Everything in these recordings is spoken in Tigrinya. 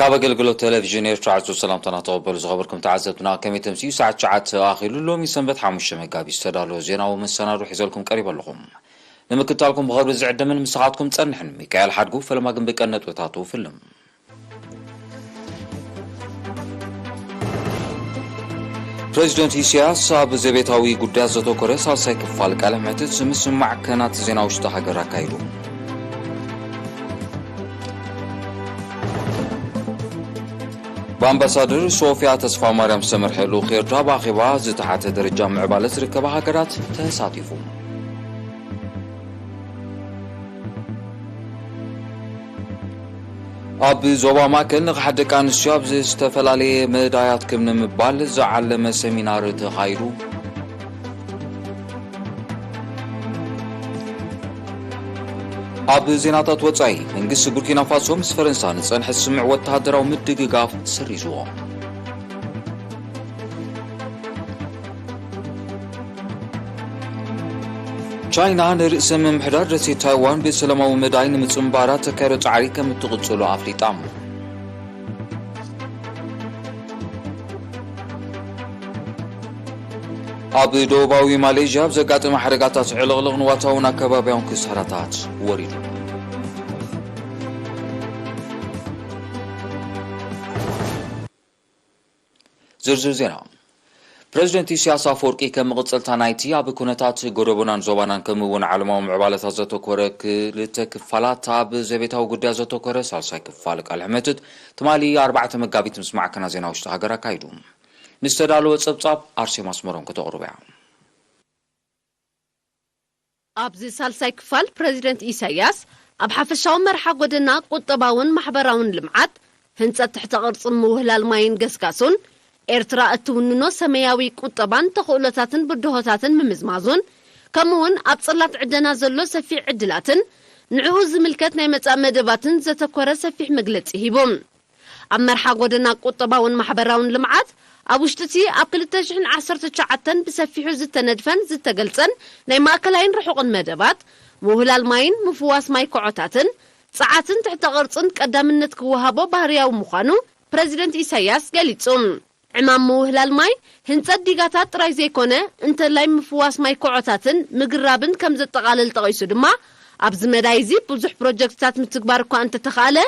ካብ ኣገልግሎት ቴሌቪዥን ኤርትራ ዕጹው ሰላምታና ተቐበሉ። ዝኸበርኩም ተዓዘብትና፣ ከመይ ተምስዩ? ሰዓት ትሽዓተ ኣኺሉ። ሎሚ ሰንበት ሓሙሽተ መጋቢት ዝተዳለወ ዜናዊ መሰናዶ ሒዘልኩም ቀሪበ ኣለኹም። ንምክታልኩም ብኸብሪ ዝዕደምን ምሳኻትኩም ጸንሕን ሚካኤል ሓድጉ። ፈለማ ግን ብቀን ነጥብታቱ ፍልም። ፕሬዚደንት ኢሳያስ ኣብ ዘቤታዊ ጉዳያት ዘተኮረ ሳልሳይ ክፋል ቃለ መሕትት ምስ ማዕከናት ዜና ውሽጢ ሃገር ኣካይዱ። ብኣምባሳደር ሶፊያ ተስፋ ማርያም ዝተመርሐ ልኡኽ ኤርትራ ብኣኼባ ዝተሓተ ደረጃ ምዕባለ ዝርከባ ሃገራት ተሳቲፉ። ኣብ ዞባ ማእከል ንቕሓት ደቂ ኣንስትዮ ኣብ ዝተፈላለየ መዳያት ክብ ንምባል ዝዓለመ ሰሚናር ተኻይዱ። ኣብ ዜናታት ወጻኢ፣ መንግስቲ ቡርኪና ፋሶ ምስ ፈረንሳ ንጸንሐ ስምምዕ ወተሃደራዊ ምድግጋፍ ሰሪዝዎ። ቻይና ንርእሰ ምምሕዳር ደሴት ታይዋን ብሰላማዊ መዳይ ንምጽንባራ ተካይዶ ጻዕሪ ከም እትቕጽሎ ኣፍሊጣ። ኣብ ደቡባዊ ማሌዥያ ኣብ ዘጋጠመ ሓደጋታት ዕልቕልቕ ንዋታውን ኣከባቢያውን ክሳራታት ወሪዱ። ዝርዝር ዜና። ፕሬዚደንት ኢሳያስ ኣፈወርቂ ከም መቐጸልታ ናይቲ ኣብ ኩነታት ጎደቦናን ዞባናን ከምኡ እውን ዓለማዊ ምዕባለታት ዘተኮረ ክልተ ክፋላት ኣብ ዘቤታዊ ጉዳያት ዘተኮረ ሳልሳይ ክፋል ቃለ መሕትት ትማሊ ኣርባዕተ መጋቢት ምስ ማዕከናት ዜና ውሽጢ ሃገር ኣካይዱ። ንዝተዳለወ ጸብጻብ ኣርሴማ ኣስመሮም ከተቕርቦ እያ። ኣብዚ ሳልሳይ ክፋል ፕሬዚደንት ኢሳያስ ኣብ ሓፈሻዊ መርሓ ጎደና ቁጠባውን ማሕበራውን ልምዓት፣ ህንጸት ትሕተ ቅርጽን ምውህላል ማይን ገስጋሱን፣ ኤርትራ እትውንኖ ሰማያዊ ቁጠባን ተኽእሎታትን ብድሆታትን ምምዝማዙን፣ ከምኡውን ኣብ ጽላት ዕደና ዘሎ ሰፊሕ ዕድላትን ንዕኡ ዝምልከት ናይ መጻኢ መደባትን ዘተኮረ ሰፊሕ መግለጺ ሂቡ። ኣብ መርሓ ጎደና ቁጠባውን ማሕበራውን ልምዓት፣ ኣብ ውሽጢ እቲ ኣብ ክልተ ሽሕን ዓሰርተ ትሽዓተን ብሰፊሑ ዝተነድፈን ዝተገልጸን ናይ ማእከላይን ርሑቕን መደባት፣ ምውህላል ማይን ምፍዋስ ማይ ኮዖታትን ጸዓትን ትሕተ ቅርጽን ቀዳምነት ክወሃቦ ባህርያዊ ምዃኑ ፕረዚደንት ኢሳያስ ገሊጹ። ዕማም ምውህላል ማይ፣ ህንጸት ዲጋታት ጥራይ ዘይኮነ፣ እንተላይ ምፍዋስ ማይ ኮዖታትን ምግራብን ከም ዘጠቓልል ጠቒሱ ድማ፣ ኣብዚ መዳይ እዚ ብዙሕ ፕሮጀክትታት ምትግባር እኳ እንተተኻእለ፣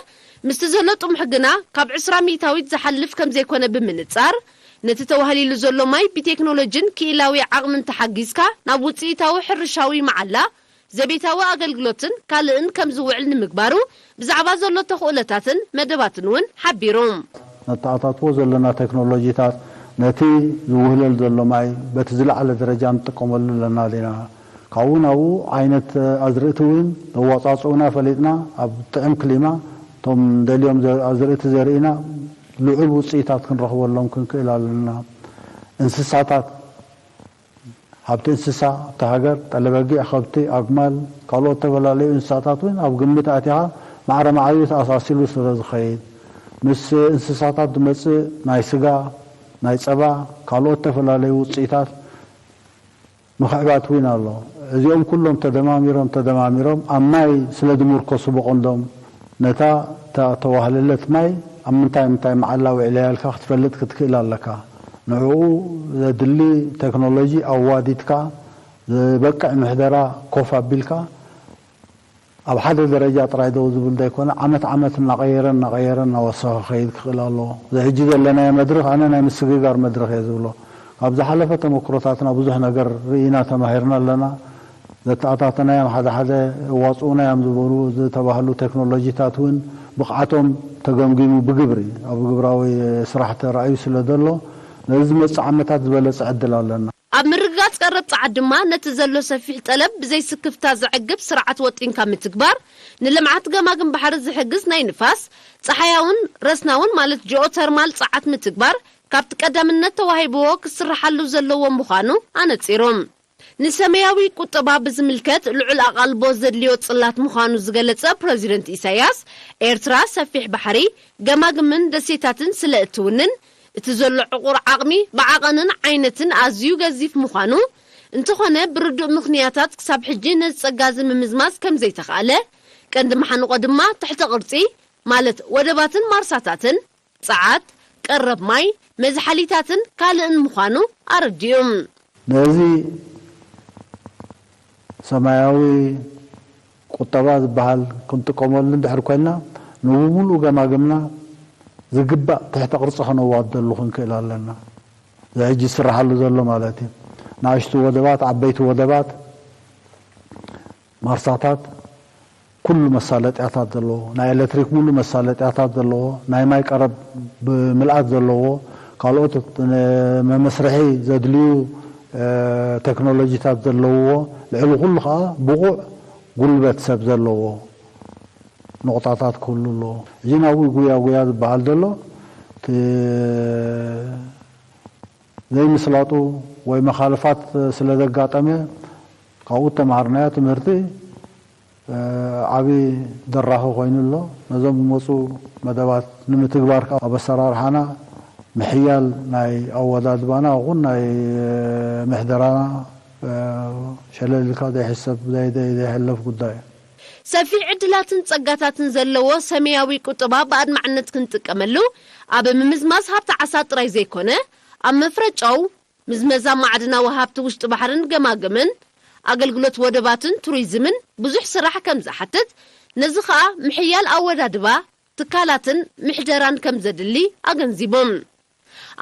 ምስቲ ዘሎ ጥሙሕ ግና ካብ ዕስራ ሚእታዊት ዝሓልፍ ከም ዘይኮነ ብምንጻር፣ ነቲ ተዋህሊሉ ዘሎ ማይ ብቴክኖሎጂን ክኢላዊ ዓቕምን ተሓጊዝካ ናብ ውጽኢታዊ ሕርሻዊ መዓላ፣ ዘቤታዊ ኣገልግሎትን ካልእን ከም ዝውዕል ንምግባሩ ብዛዕባ ዘሎ ተኽእሎታትን መደባትን እውን ሓቢሩ። ነተኣታትዎ ዘለና ቴክኖሎጂታት ነቲ ዝውህለል ዘሎ ማይ በቲ ዝለዓለ ደረጃ ንጥቀመሉ ኣለና ዲና? ካብኡ ናብኡ ዓይነት ኣዝርእቲ እውን ኣወጻጽኡና ፈሊጥና ኣብ ጥዕም ክሊማ እቶም ንደልዮም ዘ-፣ ኣዝርእቲ ዘርኢና ልዑል ውጽኢታት ክንረኽበሎም ክንክእል ኣለና። እንስሳታት ሃብቲ እንስሳ ኣብቲ ሃገር፣ ጠለበጊዕ፣ ከብቲ፣ ኣግማል፣ ካልኦት ዝተፈላለዩ እንስሳታት እውን ኣብ ግምት ኣቲኻ ማዕረ ማዕሪኡ ተኣሳሲሉ ስለ ዝኸይድ፣ ምስ እንስሳታት ዝመጽእ ናይ ስጋ፣ ናይ ጸባ፣ ካልኦት ዝተፈላለዩ ውጽኢታት ምኽዕባት እውን ኣሎ። እዚኦም ኩሎም ተደማሚሮም፣ ተደማሚሮም ኣብ ማይ ስለ ዝምርኮሱ ብቐንዶም፣ ነታ፣ እታ ተዋህለለት ማይ ኣብ ምንታይ ምንታይ መዓላ ውዒለያ ኢልካ ክትፈልጥ ክትክእል ኣለካ። ንዕኡ ዘድሊ ቴክኖሎጂ ኣዋዲድካ፣ ዝበቅዕ ምሕደራ ኮፍ ኣቢልካ፣ ኣብ ሓደ ደረጃ ጥራይ ደው ዝብል ዘይኮነ፣ ዓመት ዓመት እናቐየረ፣ እናቐየረ፣ እናወሰኸ ክኸይድ ክኽእል ኣለዎ። እዚ ሕጂ ዘለናዮ መድረኽ፣ ኣነ ናይ ምስግጋር መድረኽ እየ ዝብሎ። ካብ ዝሓለፈ ተመክሮታትና ብዙሕ ነገር ርኢና፣ ተማሂርና ኣለና። ዘተኣታተናዮም ሓደ ሓደ የዋጽኡና እዮም ዝበሉ ዝተባህሉ ቴክኖሎጂታት እውን ብቕዓቶም ተገምጊሙ ብግብሪ ኣብ ግብራዊ ስራሕ ተራእዩ ስለ ዘሎ፣ ነዚ ዝመጽእ ዓመታት ዝበለጸ ዕድል ኣለና። ኣብ ምርግጋጽ ቀረብ ጸዓት ድማ ነቲ ዘሎ ሰፊሕ ጠለብ ብዘይ ስክፍታ ዘዕግብ ስርዓት ወጢንካ ምትግባር፣ ንልምዓት ገማግም ባሕሪ ዝሕግዝ ናይ ንፋስ፣ ጸሓያውን ረስናውን ማለት ጂኦተርማል ጸዓት ምትግባር ካብቲ ቀዳምነት ተዋሂብዎ ክስርሓሉ ዘለዎ ምዃኑ ኣነጺሩ። ንሰማያዊ ቁጠባ ብዝምልከት ልዑል ኣቓልቦ ዘድልዮ ጽላት ምዃኑ ዝገለጸ ፕረዚደንት ኢሳያስ፣ ኤርትራ ሰፊሕ ባሕሪ፣ ገማግምን ደሴታትን ስለ እትውንን፣ እቲ ዘሎ ዕቑር ዓቕሚ ብዓቐንን ዓይነትን ኣዝዩ ገዚፍ ምዃኑ፣ እንተኾነ ብርዱእ ምኽንያታት ክሳብ ሕጂ ነዚ ጸጋ እዚ ምምዝማዝ ከም ዘይተኻእለ፣ ቀንዲ መሓንቆ ድማ ትሕተ ቅርጺ፣ ማለት ወደባትን ማርሳታትን፣ ጸዓት፣ ቀረብ ማይ፣ መዝሓሊታትን ካልእን ምዃኑ ኣረዲኡ። ነዚ ሰማያዊ ቁጠባ ዝበሃል ክንጥቀመሉ እንድሕር ኮይና፣ ንብምሉኡ ገማግምና ዝግባእ ትሕተ ቅርጺ ከነዋደሉ ክንክእል ኣለና። እዚ ሕጂ ዝስራሓሉ ዘሎ ማለት እዩ። ንኣሽቱ ወደባት፣ ዓበይቲ ወደባት፣ ማርሳታት፣ ኩሉ መሳለጥያታት ዘለዎ፣ ናይ ኤሌክትሪክ ሙሉ መሳለጥያታት ዘለዎ፣ ናይ ማይ ቀረብ ብምልኣት ዘለዎ፣ ካልኦት መመስርሒ ዘድልዩ ቴክኖሎጂታት ዘለውዎ፣ ልዕሊ ኩሉ ከዓ ብቑዕ ጉልበት ሰብ ዘለዎ ንቑጣታት ክህሉ ኣለዎ። እዚ ናብኡ ጉያ ጉያ ዝበሃል ዘሎ እቲ ዘይምስላጡ ወይ መኻልፋት ስለ ዘጋጠመ፣ ካብኡ እተምሃርናዮ ትምህርቲ ዓቢ ደራኺ ኮይኑ ኣሎ። ነዞም ዝመፁ መደባት ንምትግባር ከዓ ኣብ ኣሰራርሓና ምሕያል ናይ ኣወዳድባና ይኹን ናይ ምሕደራና ሸለል ኢልካ ዘይሕሰብ ዘይሕለፍ ጉዳይ እዩ። ሰፊሕ ዕድላትን ጸጋታትን ዘለዎ ሰማያዊ ቁጠባ ብኣድማዕነት ክንጥቀመሉ ኣብ ምምዝማዝ ሃብቲ ዓሳ ጥራይ ዘይኮነ፣ ኣብ መፍረ ጨው፣ ምዝመዛ ማዕድናዊ ሃብቲ ውሽጢ ባሕርን ገማግምን፣ ኣገልግሎት ወደባትን ቱሪዝምን ብዙሕ ስራሕ ከም ዝሓትት፣ ነዚ ኸኣ ምሕያል ኣወዳድባ ትካላትን ምሕደራን ከም ዘድሊ ኣገንዚቦም።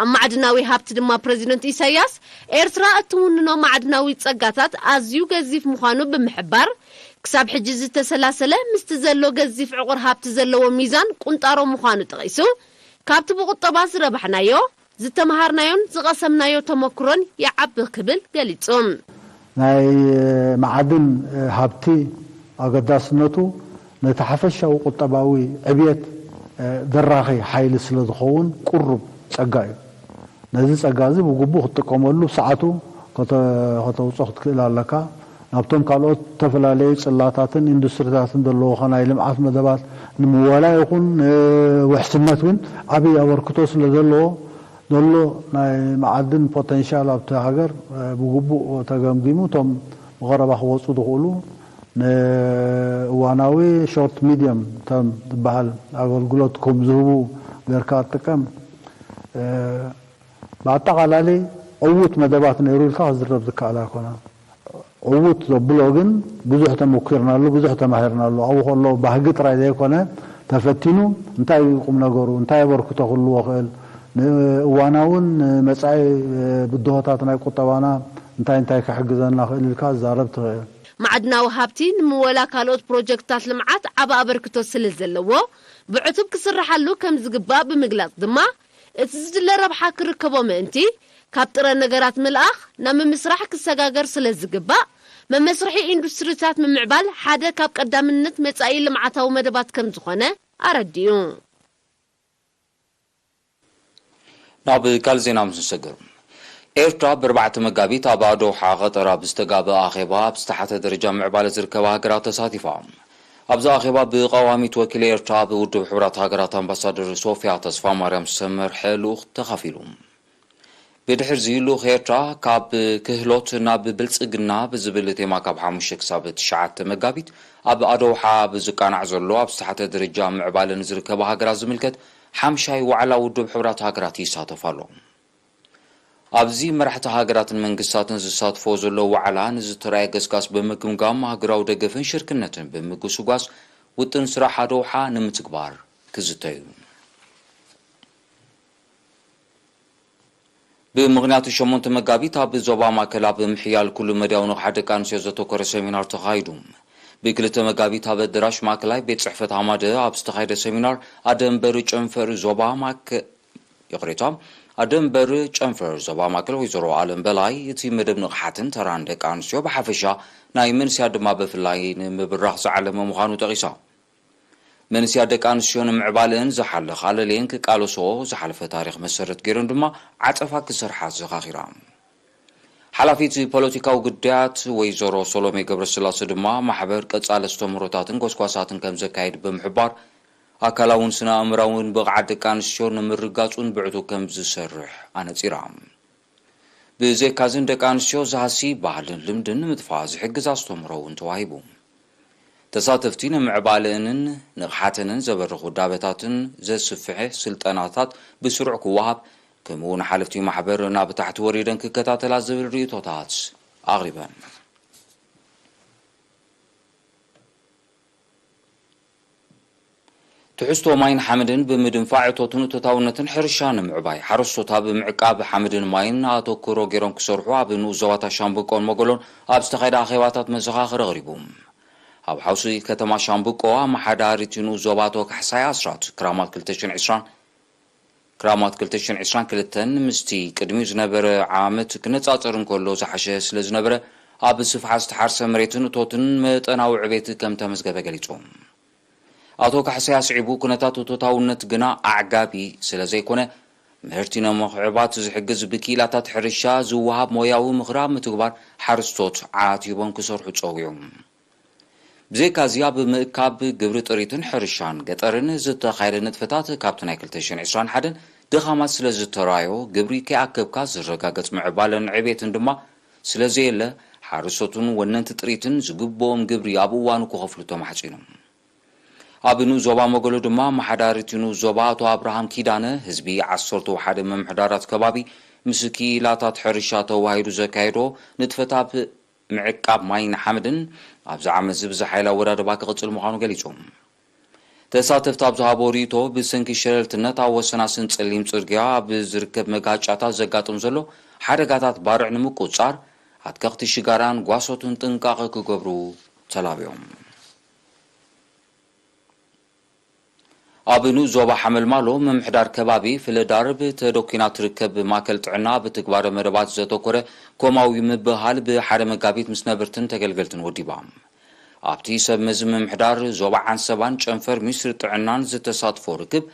ኣብ ማዕድናዊ ሃብቲ ድማ ፕረዚደንት ኢሳያስ፣ ኤርትራ እትውንኖ ማዕድናዊ ጸጋታት ኣዝዩ ገዚፍ ምዃኑ ብምሕባር፣ ክሳብ ሕጂ ዝተሰላሰለ ምስቲ ዘሎ ገዚፍ ዕቑር ሃብቲ ዘለዎ ሚዛን ቁንጣሮ ምዃኑ ጠቒሱ፣ ካብቲ ብቁጠባ ዝረባሕናዮ፣ ዝተመሃርናዮን ዝቐሰምናዮ ተመክሮን ይዓቢ ክብል ገሊጹ። ናይ መዓድን ሃብቲ ኣገዳስነቱ ነቲ ሓፈሻዊ ቁጠባዊ ዕብየት ደራኺ ሓይሊ ስለ ዝኸውን ቁሩብ ጸጋ እዩ። ነዚ ጸጋ እዚ ብግቡእ ክትጥቀመሉ ብሰዓቱ ከተውጾ ክትክእል ኣለካ። ናብቶም ካልኦት ዝተፈላለዩ ጽላታትን ኢንዱስትሪታትን ዘለዉኻ ናይ ልምዓት መደባት ንምወላ ይኹን ንውሕስነት እውን ዓብዪ ኣበርክቶ ስለ ዘለዎ ዘሎ ናይ መዓድን ፖተንሻል ኣብቲ ሃገር ብግቡእ ተገምጊሙ እቶም ብቐረባ ክወፁ ዝኽእሉ ንእዋናዊ ሾርት ሚድየም ተርም ዝበሃል ኣገልግሎት ከም ዝህቡ ጌርካ ኣጥቀም ብኣጠቓላሊ ዕዉት መደባት ነይሩ ኢልካ ክዝረብ ዝከኣል ኣይኮነን። ዕዉት ዘብሎ ግን ብዙሕ ተመኪርናሉ፣ ብዙሕ ተማሂርናሉ። ኣብኡ ከሎ ባህጊ ጥራይ ዘይኮነ ተፈቲኑ እንታይ እዩ ቁም ነገሩ፣ እንታይ ኣበርክቶ ክህልዎ ይኽእል፣ ንእዋናውን ንመጻኢ ብድሆታት ናይ ቁጠባና እንታይ እንታይ ክሕግዘና ይኽእል ኢልካ ዝዛረብ ትኽእል። ማዕድናዊ ሃብቲ ንምወላ ካልኦት ፕሮጀክትታት ልምዓት ዓቢ ኣበርክቶ ስለ ዘለዎ ብዕቱብ ክስርሓሉ ከም ዝግባእ ብምግላጽ ድማ እቲ ዝድለ ረብሓ ክርከቦ ምእንቲ ካብ ጥረ ነገራት ምልኣኽ ናብ ምምስራሕ ክሰጋገር ስለ ዝግባእ መመስርሒ ኢንዱስትሪታት ምምዕባል ሓደ ካብ ቀዳምነት መጻኢ ልምዓታዊ መደባት ከም ዝኾነ ኣረዲኡ። ናብ ካልእ ዜና ምስ ንሰግር፣ ኤርትራ ብኣርባዕተ መጋቢት ኣብ ኣዶውሓ ቐጠር ኣብ ዝተጋበኣ ኣኼባ ኣብ ዝተሓተ ደረጃ ምዕባለ ዝርከባ ሃገራት ተሳቲፋ። ኣብዚ ኣኼባ ብቐዋሚት ወኪል ኤርትራ ኣብ ውድብ ሕቡራት ሃገራት ኣምባሳደር ሶፍያ ተስፋማርያም ዝተመርሐ ልኡኽ ተኻፊሉ። ብድሕርዚ ልኡኽ ኤርትራ ካብ ክህሎት ናብ ብልጽግና ብዝብል ቴማ ካብ ሓሙሽተ ክሳብ ትሽዓተ መጋቢት ኣብ ኣደውሓ ብዝቃናዕ ዘሎ ኣብ ዝተሓተ ደረጃ ምዕባለ ንዝርከባ ሃገራት ዝምልከት ሓምሻይ ዋዕላ ውድብ ሕቡራት ሃገራት ይሳተፍ ኣሎ። ኣብዚ መራሕቲ ሃገራትን መንግስታትን ዝሳትፎ ዘሎ ዋዕላ ንዝተራእየ ገስጋስ ብምግምጋም ሃገራዊ ደገፍን ሽርክነትን ብምጉስጓስ ውጥን ስራሕ ኣደውሓ ንምትግባር ክዝተዩ። ብምኽንያቱ ሸሞንተ መጋቢት ኣብ ዞባ ማእከል ኣብ ምሕያል ኩሉ መዳያዊ ንቕሓት ደቂ ኣንስትዮ ዘተኮረ ሰሚናር ተኻይዱ። ብክልተ መጋቢት ኣብ ኣደራሽ ማእከላይ ቤት ጽሕፈት ሃማደ ኣብ ዝተኻየደ ሰሚናር ኣደ እምበር ጨንፈር ዞባ ማእከ ይቕሬታ ኣደ እምበር ጨንፈር ዞባ ማእከል ወይዘሮ ኣለም በላይ እቲ መደብ ንቕሓትን ተራን ደቂ ኣንስትዮ ብሓፈሻ ናይ መንስያ ድማ ብፍላይ ንምብራኽ ዝዓለመ ምዃኑ ጠቒሳ። መንስያ ደቂ ኣንስትዮ ንምዕባልእን ዝሓለኻ ለልየን ክቃለስኦ ዝሓለፈ ታሪኽ መሰረት ገይረን ድማ ዓጸፋ ክሰርሓ ዘኻኺራ። ሓላፊት ፖለቲካዊ ጉዳያት ወይዘሮ ሶሎሜ ገብረስላሴ ድማ ማሕበር ቀጻሊ ኣስተምህሮታትን ጎስጓሳትን ከም ዘካይድ ብምሕባር ኣካላውን ስነ ኣእምራውን ብቕዓት ደቂ ኣንስትዮ ንምርጋጹን ብዕቱብ ከም ዝሰርሕ ኣነጺራ። ብዘይካዝን ደቂ ኣንስትዮ ዝሃሲ ባህልን ልምድን ንምጥፋእ ዝሕግዝ ኣስተምህሮ እውን ተዋሂቡ። ተሳተፍቲ ንምዕባለንን ንቕሓተንን ዘበርኽ ውዳበታትን ዘስፍሐ ስልጠናታት ብስሩዕ ክወሃብ፣ ከምኡ እውን ሓለፍቲ ማሕበር ናብ ታሕቲ ወሪደን ክከታተላ ዝብል ርእይቶታት ኣቕሪበን። ትሕዝቶ ማይን ሓመድን ብምድንፋዕ እቶትን እቶታውነትን ሕርሻ ንምዕባይ ሓረስቶት ኣብ ምዕቃብ ሓመድን ማይን ኣተኩሮ ገይሮም ክሰርሑ ኣብ ንኡስ ዞባታት ሻምብቆን መጎሎን ኣብ ዝተኻየደ ኣኼባታት መዘኻኸሪ ኣቕሪቡ። ኣብ ሓውሲ ከተማ ሻምብቆ ኣመሓዳሪት ንኡስ ዞባ ኣቶ ካሕሳይ ኣስራት ክራማት ክልተ ሽሕን ዕስራን ክራማት ክልተ ሽሕን ዕስራን ክልተን ምስቲ ቅድሚኡ ዝነበረ ዓመት ክነጻጸር እንከሎ ዝሓሸ ስለ ዝነበረ፣ ኣብ ስፍሓት ዝተሓርሰ መሬትን እቶትን መጠናዊ ዕቤት ከም ተመዝገበ ገሊጹ። ኣቶ ካሕሳይ ኣስዒቡ፣ ኩነታት እቶታውነት ግና ኣዕጋቢ ስለ ዘይኮነ፣ ምህርቲ ንምኽዕባት ዝሕግዝ ብክኢላታት ሕርሻ ዝወሃብ ሞያዊ ምኽሪ ኣብ ምትግባር ሓረስቶት ዓቲቦም ክሰርሑ ጸዊዑ። ብዘይካዚ፣ ኣብ ምእካብ ግብሪ ጥሪትን ሕርሻን ገጠርን ዝተኻየደ ንጥፈታት ካብቲ ናይ ክልተ ሽሕን ዕስራን ሓደን ድኻማት ስለ ዝተራዮ፣ ግብሪ ከይኣከብካ ዝረጋገጽ ምዕባለን ዕቤትን ድማ ስለ ዘየለ፣ ሓረስቶትን ወነንቲ ጥሪትን ዝግብኦም ግብሪ ኣብ እዋኑ ክኸፍሉ ተማሕጺኑ። ኣብ ንኡስ ዞባ መገሎ ድማ ኣመሓዳሪት ንኡስ ዞባ ኣቶ ኣብርሃም ኪዳነ፣ ህዝቢ ዓሰርተ ሓደ ምምሕዳራት ከባቢ ምስ ክኢላታት ሕርሻ ተዋሂዱ ዘካየዶ ንጥፈታት ምዕቃብ ማይን ሓመድን ኣብዚ ዓመት ዝብዝሕ ሓይሊ ኣወዳድባ ክቕጽል ምዃኑ ገሊጹ። ተሳተፍቲ ኣብ ዝሃቦ ርእይቶ፣ ብሰንኪ ሸለልትነት ኣብ ወሰናስን ጸሊም ጽርግያ ኣብ ዝርከብ መጋጫታት ዘጋጥም ዘሎ ሓደጋታት ባርዕ ንምቁጽጻር፣ ኣትከኽቲ ሽጋራን ጓሶትን ጥንቃቐ ክገብሩ ተላብዮም። ኣብ ንኡስ ዞባ ሓመልማሎ ምምሕዳር ከባቢ ፍለዳርብ ተደኲና ትርከብ ማእከል ጥዕና ብትግባረ መደባት ዘተኮረ ኮማዊ ምብህሃል ብሓደ መጋቢት ምስ ነበርትን ተገልገልትን ወዲባ። ኣብቲ ሰብ መዚ ምምሕዳር ዞባ ዓንሰባን ጨንፈር ሚኒስትሪ ጥዕናን ዝተሳትፎ ርክብ፣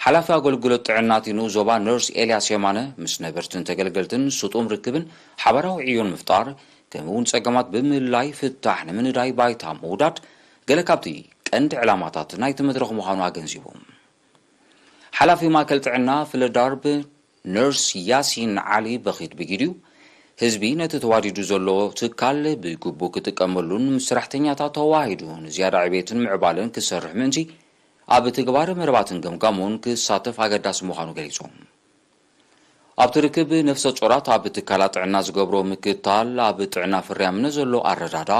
ሓላፊ ኣገልግሎት ጥዕና እቲ ንኡስ ዞባ ነርስ ኤልያስ የማነ ምስ ነበርትን ተገልገልትን ስጡም ርክብን ሓባራዊ ዕዮን ምፍጣር፣ ከምኡ እውን ጸገማት ብምልላይ ፍታሕ ንምንዳይ ባይታ ምውዳድ ገለ ካብቲ ቀንዲ ዕላማታት ናይቲ መድረኽ ምዃኑ ኣገንዚቡ። ሓላፊ ማእከል ጥዕና ፍለዳርብ ነርስ ያሲን ዓሊ በኺት ብጊድኡ፣ ህዝቢ ነቲ ተዋዲዱ ዘሎ ትካል ብግቡእ ክጥቀመሉን ምስ ሰራሕተኛታት ተዋሂዱ ንዝያዳ ዕቤትን ምዕባለን ክሰርሕ ምእንቲ፣ ኣብ ትግባረ መደባትን ገምጋሙን ክሳተፍ ኣገዳሲ ምዃኑ ገሊጹ። ኣብቲ ርክብ፣ ነፍሰ ጾራት ኣብ ትካላት ጥዕና ዝገብሮ ምክትታል፣ ኣብ ጥዕና ፍርያምነት ዘሎ ኣረዳዳ፣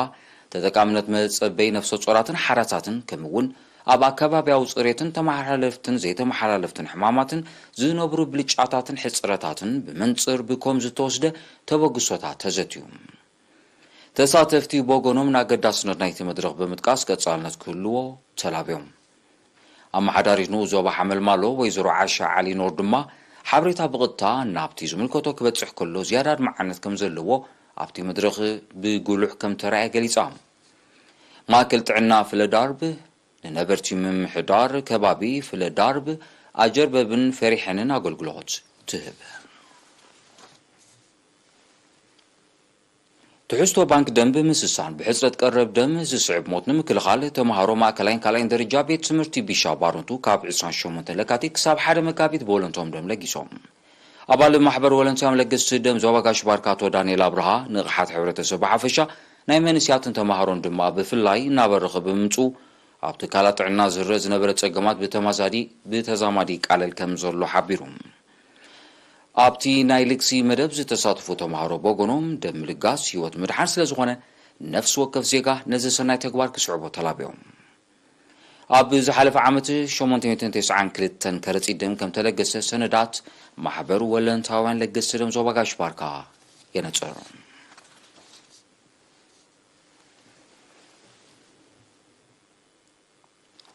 ተጠቃምነት መጸበይ ነፍሰ ጾራትን ሓራሳትን፣ ከምኡ እውን ኣብ ኣከባብያዊ ጽሬትን ተመሓላለፍትን ዘይተመሓላለፍትን ሕማማትን ዝነብሩ ብልጫታትን ሕጽረታትን ብመንጽር ብኮም ዝተወስደ ተበግሶታት ተዘትዩ። ተሳተፍቲ ብወገኖም ንኣገዳስነት ናይቲ መድረኽ ብምጥቃስ ቀጻልነት ክህልዎ ተላብዮም። ኣመሓዳሪት ንኡስ ዞባ ሓመልማሎ ወይዘሮ ዓሻ ዓሊ ኖር ድማ ሓበሬታ ብቐጥታ ናብቲ ዝምልከቶ ክበጽሕ ከሎ ዝያዳ ኣድማዕነት ከም ዘለዎ ኣብቲ መድረኽ ብጉሉሕ ከም ተራእየ ገሊጻ። ማእከል ጥዕና ፍለዳርብ ንነበርቲ ምምሕዳር ከባቢ ፍለዳርብ ኣጀርበብን ፈሪሐንን ኣገልግሎት ትህብ። ትሕዝቶ ባንክ ደም ብምስሳን ብሕጽረት ቀረብ ደም ዝስዕብ ሞት ንምክልኻል ተምሃሮ ማእከላይን ካልኣይን ደረጃ ቤት ትምህርቲ ቢሻ ባረንቱ ካብ ዕስራን ሸሞንተን ለካቲት ክሳብ ሓደ መጋቢት ብወለንቶም ደም ለጊሶም። ኣባል ማሕበር ወለንታውያን ለገስቲ ደም ዞባ ጋሽ ባርካ ኣቶ ዳንኤል ኣብርሃ፣ ንቕሓት ሕብረተሰብ ብሓፈሻ ናይ መንእስያትን ተምሃሮን ድማ ብፍላይ እናበረኸ ብምምፅኡ፣ ኣብ ትካላት ጥዕና ዝርእ ዝነበረ ጸገማት ብተማዛዲ ብተዛማዲ ይቃለል ከም ዘሎ ሓቢሩ። ኣብቲ ናይ ልግሲ መደብ ዝተሳተፉ ተምሃሮ ብወገኖም፣ ደም ምልጋስ ህይወት ምድሓን ስለ ዝኾነ፣ ነፍሲ ወከፍ ዜጋ ነዚ ሰናይ ተግባር ክስዕቦ ተላብዮም። ኣብ ዝሓለፈ ዓመት ሸሞንተ ሚእትን ተስዓን ክልተን ከረጺት ደም ከም ተለገሰ ሰነዳት ማሕበር ወለንታውያን ለገስቲ ደም ዞባ ጋሽ ባርካ የነጽር።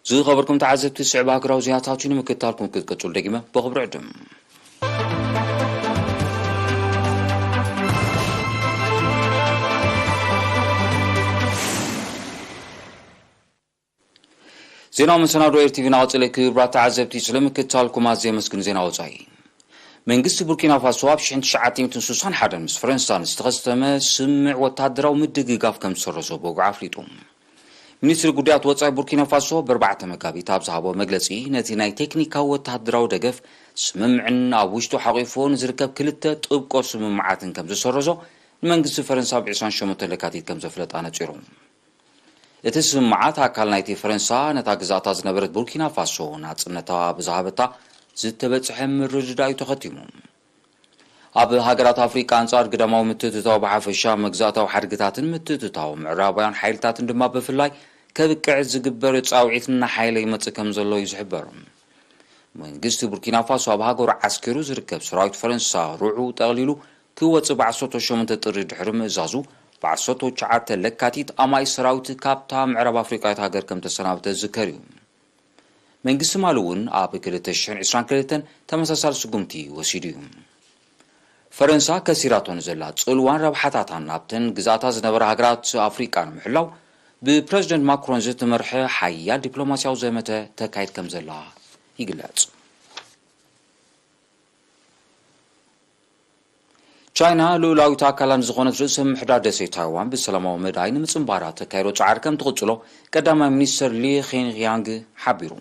ዝኸበርኩም ተዓዘብቲ፣ ዝስዕብ ሃገራዊ ዜናታት እዩ። ንምክትታልኩም ክትቅጽሉ ደጊመ ብኽብሪ ዕድም። ዜናዊ መሰናዶ ኤር ቲቪ እናቐጸለ። ክቡራት ተዓዘብቲ፣ ስለምክትታልኩም ኣዝየ የመስግን። ዜና ወጻኢ። መንግስቲ ቡርኪና ፋሶ ኣብ ሽሕን ትሽዓተ ሚእትን ስሳን ሓደን ምስ ፈረንሳ ንዝተኸስተመ ስምምዕ ወታደራዊ ምድግጋፍ ከም ዝሰረዞ ብወግዑ ኣፍሊጡ። ሚኒስትሪ ጉዳያት ወጻኢ ቡርኪና ፋሶ ብኣርባዕተ መጋቢት ኣብ ዝሃቦ መግለጺ፣ ነቲ ናይ ቴክኒካዊ ወታደራዊ ደገፍ ስምምዕን ኣብ ውሽጡ ሓቒፉ ንዝርከብ ክልተ ጥብቆ ስምምዓትን ከም ዝሰረዞ ንመንግስቲ ፈረንሳ ብ ዕስራን ሸሞንተን ለካቲት ከም ዘፍለጠ ኣነጺሩ። እቲ ስምምዓት ኣካል ናይቲ ፈረንሳ ነታ ግዝኣታ ዝነበረት ቡርኪና ፋሶ ናጽነታ ብዝሃበታ ዝተበጽሐ ምርድዳእ እዩ ተኸቲሙ። ኣብ ሃገራት ኣፍሪቃ ኣንጻር ግዳማዊ ምትእትታው ብሓፈሻ፣ መግዛእታዊ ሓድግታትን ምትእትታው ምዕራባውያን ሓይልታትን ድማ ብፍላይ ከብቅዕ ዝግበር ጻውዒት እናሓየለ ይመጽእ ከም ዘሎ እዩ ዝሕበር። መንግስቲ ቡርኪና ፋሶ ኣብ ሃገሩ ዓስኪሩ ዝርከብ ሰራዊት ፈረንሳ ርዑ ጠቕሊሉ ክወጽእ ብ ዓሰርተ ሸሞንተ ጥሪ ድሕሪ ምእዛዙ፣ ብ ዓሰርተ ትሽዓተ ለካቲት ኣማኢት ሰራዊት ካብታ ምዕራብ ኣፍሪቃዊት ሃገር ከም ተሰናበተ ዝዝከር እዩ። መንግስቲ ማሊ እውን ኣብ ክልተ ሽሕን ዕስራን ክልተን ተመሳሳሊ ስጉምቲ ወሲዱ እዩ። ፈረንሳ ከሲራቶ ንዘላ ጽልዋን ረብሓታታን ናብተን ግዝኣታ ዝነበራ ሃገራት ኣፍሪቃ ንምሕላው፣ ብፕረዚደንት ማክሮን ዝተመርሐ ሓያል ዲፕሎማስያዊ ዘመተ ተካይድ ከም ዘላ ይግለጽ። ቻይና ልኡላዊት ኣካላ ንዝኾነት ርእሰ ምምሕዳር ደሴት ታይዋን ብሰላማዊ መዳይ ንምጽንባራ ተካይዶ ጻዕሪ ከም ትቕጽሎ ቀዳማይ ሚኒስተር ሊ ኬንግያንግ ሓቢሩ።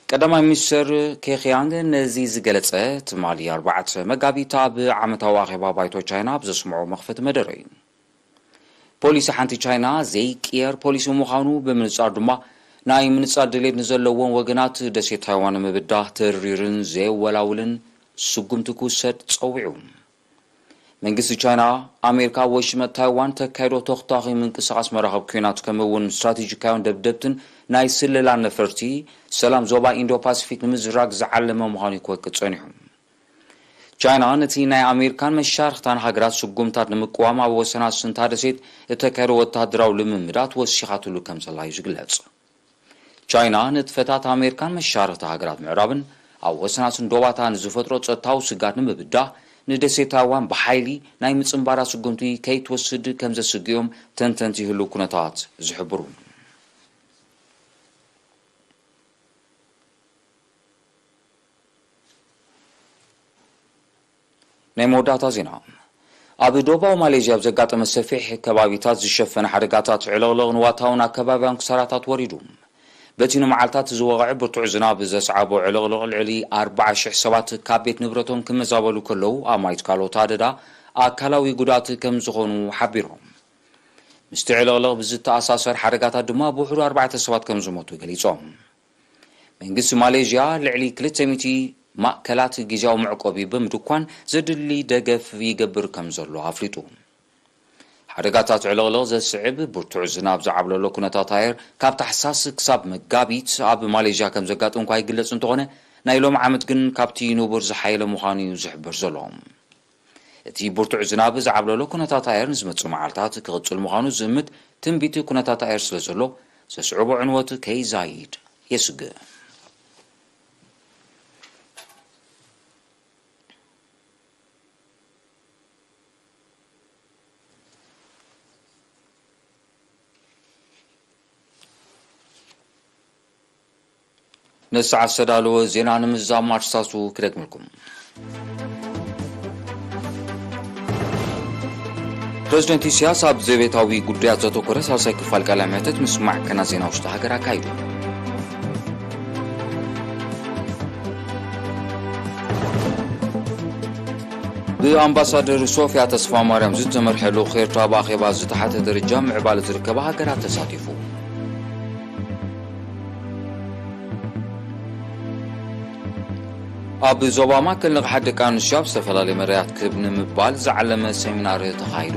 ቀዳማይ ሚኒስተር ኬክያንግ ነዚ ዝገለጸ ትማሊ ኣርባዕተ መጋቢት ኣብ ዓመታዊ ኣኼባ ባይቶ ቻይና ኣብ ዘስምዖ መኽፈቲ መደረ እዩ። ፖሊሲ ሓንቲ ቻይና ዘይቅየር ፖሊሲ ምዃኑ ብምንጻር ድማ፣ ናይ ምንጻር ድሌት ንዘለዎም ወገናት ደሴት ታይዋን ንምብዳህ ተሪርን ዘየወላውልን ስጉምቲ ክውሰድ ጸዊዑ። መንግስቲ ቻይና፣ ኣሜሪካ ኣብ ወሽመጥ ታይዋን ተካይዶ ተኽታኺ ምንቅስቓስ መራኸብ ኲናት ከምኡ እውን ስትራቴጂካውያን ደብደብትን ናይ ስለላ ነፈርቲ ሰላም ዞባ ኢንዶ ፓሲፊክ ንምዝራግ ዝዓለመ ምዃኑ ክወቅዕ ጸኒሑ። ቻይና ነቲ ናይ ኣሜሪካን መሻርኽታን ሃገራት ስጉምታት ንምቅዋም ኣብ ወሰናስንታ ደሴት እተካየዶ ወተሃደራዊ ልምምዳት ወሲኻትሉ ከም ዘላ እዩ ዝግለጽ። ቻይና ንጥፈታት ኣሜሪካን መሻርኽቲ ሃገራት ምዕራብን ኣብ ወሰናስን ዶባታ ንዝፈጥሮ ጸጥታዊ ስጋት ንምብዳህ ንደሴት ታይዋን ብሓይሊ ናይ ምጽንባራ ስጉምቲ ከይትወስድ ከም ዘስግዮም ተንተንቲ ህሉው ኩነታት ዝሕብሩ። ናይ መወዳእታ ዜና። ኣብ ደቡባዊ ማሌዥያ ኣብ ዘጋጠመ ሰፊሕ ከባቢታት ዝሸፈነ ሓደጋታት ዕልቕልቕ ንዋታውን ኣከባቢያውን ክሳራታት ወሪዱ። በቲ ንመዓልታት ዝወቕዐ ብርቱዕ ዝናብ ዘስዓቦ ዕልቕልቕ ልዕሊ ኣርባዓ ሽሕ ሰባት ካብ ቤት ንብረቶም ክመዛበሉ ከለዉ ኣማይት ካልኦት ኣደዳ ኣካላዊ ጉድኣት ከም ዝኾኑ ሓቢሮም። ምስቲ ዕልቕልቕ ብዝተኣሳሰር ሓደጋታት ድማ ብውሕዱ ኣርባዕተ ሰባት ከም ዝሞቱ ገሊጾም። መንግስቲ ማሌዥያ ልዕሊ ክልተ ሚእቲ ማእከላት ግዝያዊ መዕቆቢ ብምድኳን ዘድሊ ደገፍ ይገብር ከም ዘሎ ኣፍሊጡ። ሓደጋታት ዕልቕልቕ ዘስዕብ ብርቱዕ ዝናብ ዝዓብለሎ ኩነታት ኣየር ካብ ታሕሳስ ክሳብ መጋቢት ኣብ ማሌዥያ ከም ዘጋጥም እኳ ይግለጽ እንተኾነ፣ ናይ ሎሚ ዓመት ግን ካብቲ ንቡር ዝሓየለ ምዃኑ እዩ ዝሕበር ዘሎ። እቲ ብርቱዕ ዝናብ ዝዓብለሎ ኩነታት ኣየር ንዝመጽእ መዓልታት ክቕጽል ምዃኑ ዝእምት ትንቢት ኩነታት ኣየር ስለ ዘሎ፣ ዘስዕቦ ዕንወት ከይዛይድ የስግእ። ነሰዓት ዝተዳለወ ዜና ንምዝዛም ኣርሳሱ ክደግመልኩም። ፕረዚደንት ኢሳያስ ኣብ ዘቤታዊ ጉዳያት ዘተኮረ ሳልሳይ ክፋል ቃለ መሕተት ምስ ማዕከናት ዜና ውሽጢ ሃገር ኣካይዱ። ብኣምባሳደር ሶፊያ ተስፋማርያም ዝተመርሐ ልኡኽ ኤርትራ ኣብ ኣኼባ ዝተሓተ ደረጃ ምዕባለ ዝርከባ ሃገራት ተሳቲፉ። ኣብ ዞባ ማእከል ንቕሓት ደቂ ኣንስትዮ ኣብ ዝተፈላለዩ መዳያት ክብ ንምባል ዝዓለመ ሰሚናር ተኻይዱ።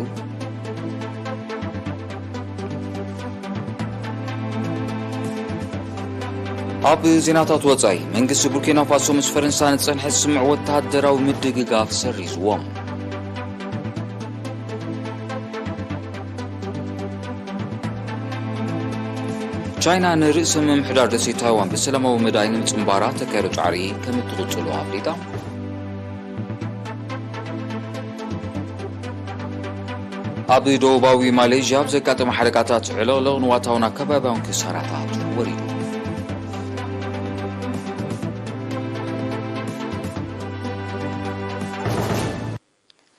ኣብ ዜናታት ወጻኢ፣ መንግስቲ ቡርኪና ፋሶ ምስ ፈረንሳ ንጸንሐ ስምምዕ ወተሃደራዊ ምድግጋፍ ሰሪዝዎ። ቻይና ንርእሰ ምምሕዳር ደሴት ታይዋን ብሰላማዊ መዳይ ንምጽንባራ ተካይዶ ጻዕሪ ከም እትቕጽሎ ኣፍሊጣ። ኣብ ደቡባዊ ማሌዥያ ኣብ ዘጋጠመ ሓደጋታት ዕልቕልቕ ንዋታውን ኣከባቢያውን ክሳራታት ወሪዱ።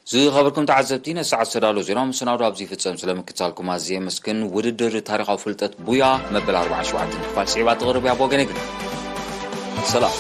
ዝኸበርኩም ተዓዘብቲ፣ ነሰዓት ዝተዳለወ ዜናዊ መሰናዶ ኣብዚ ይፍጸም። ስለ ምክትታልኩም ኣዝየ የመስግን። ውድድር ታሪኻዊ ፍልጠት ቡያ መበል ኣርባዓን ሸውዓተን ክፋል ስዒባ ትቕርብ እያ። ብወገነይ ግን ሰላም።